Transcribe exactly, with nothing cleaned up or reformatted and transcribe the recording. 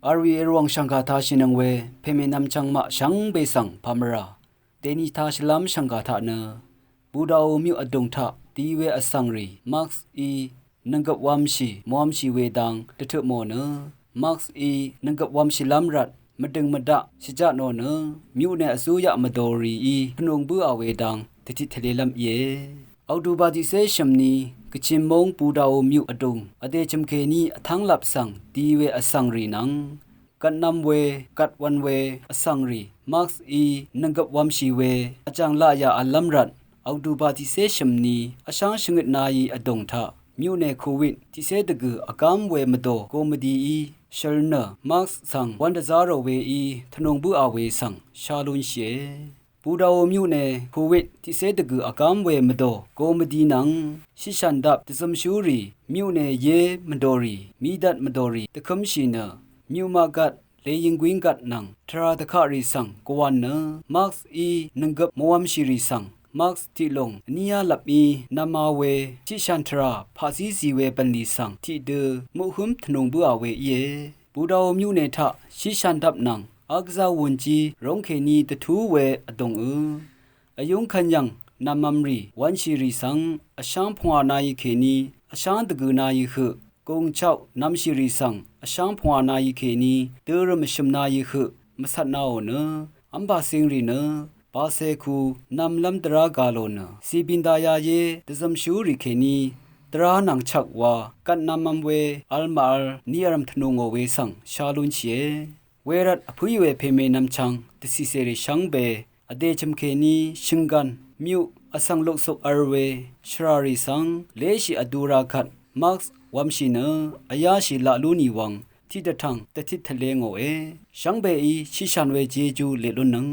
Arwi erwàng shv̀ngkà tashìnøng we pèmènvm chvngmaq shvngbe svng pàmvrà dèni tashvlv́m shv̀ngkà taq nø Budao myuq vdùng taq di we vsvng rì mask í nønggøp wv̄mshì mvwv̄mshì we dang dvtøq mò nø mask í nønggøp wv̄mshìlv́m rvt mvdø̀ng mvdaq shvjaq nò nø myuqne vzúyaq mvdò rìí tvnùng bǿà we dang dvtit tvlelv́m íe. Oktober tiqcé shø̀mni Gvchim móng Budao myuq vdùng vdè chø̀m kèní vtv́nglap svng di we vsvng rì nvng gvtnv̄m we gvtwv̄n we vsvng rì mask í nønggøp wv̄mshì we vjàng laqyà v̀llv́m rvt Oktober tiqcé shø̀mni vsháng shvngøt nayi vdùng taq myuqne covid tiqcé dvgø̀ vgám we mvdò gomvdií shøl nø mask svng wv̄n dvzá rò weí tvnùng bǿà we svng shá lúnshìe. Budao myuqne covid tiqcé dvgø̀ vgám we mvdò gomvdi nvng shitshàndap dvzømshúrì myuqne yé mvdòrì mídvt mvdòrì dvkǿmshì nø myuqmaq gvt lèyøng gwíng gvt nvng tvrà dvkaqrì svng gvwàn nø mask í nønggøp mvwv̄mshìrì svng mask tiqlùng vníá lvpmí nv̄mā we tiqshàn tvrà paqzí zì we bv̀nlì svng tiqdø muqhǿm tvnùng bǿà we íe. Budao myuqne taq shitshàndap nvng agvzá wùnjí róng kèní dvtú we vdùng ø vyúng kvnyv̀ng nv̀mv̄mrì wv̄nshìrì svng vsháng pungwà nayi kèní vsháng dvgø̀ nayi høq gùngchaq nv̄mshìrì svng vsháng pungwà nayi kèní dørø̀m vshø̀m nayi høq mvcvtnaò nø v́mbàcing rì nø bacèku nv̄mlv́m dvrá gà lò nø cìbìndayayé dvzømshúrì kèní dvrá nvng chvk wa gvt nv̄mv̄m we vl màvl niq vrv̀m tvnù ngò we svng shá lúnshìe. Wervt vpǿì we pèmènvm chvng dvcìcèrì shvngbe vdè chø̀m kèní shø̀nggv̀n myuq vsvng luksuk v̄l we shvràrì svng léshì vdu ra kvt mask wv̄mshì nø vyáshì laq lú nì wvng tiqdvtv̀ng dvtit tvlē ngòe. Shvngbeí shitshàn we jeju leq lúnnøng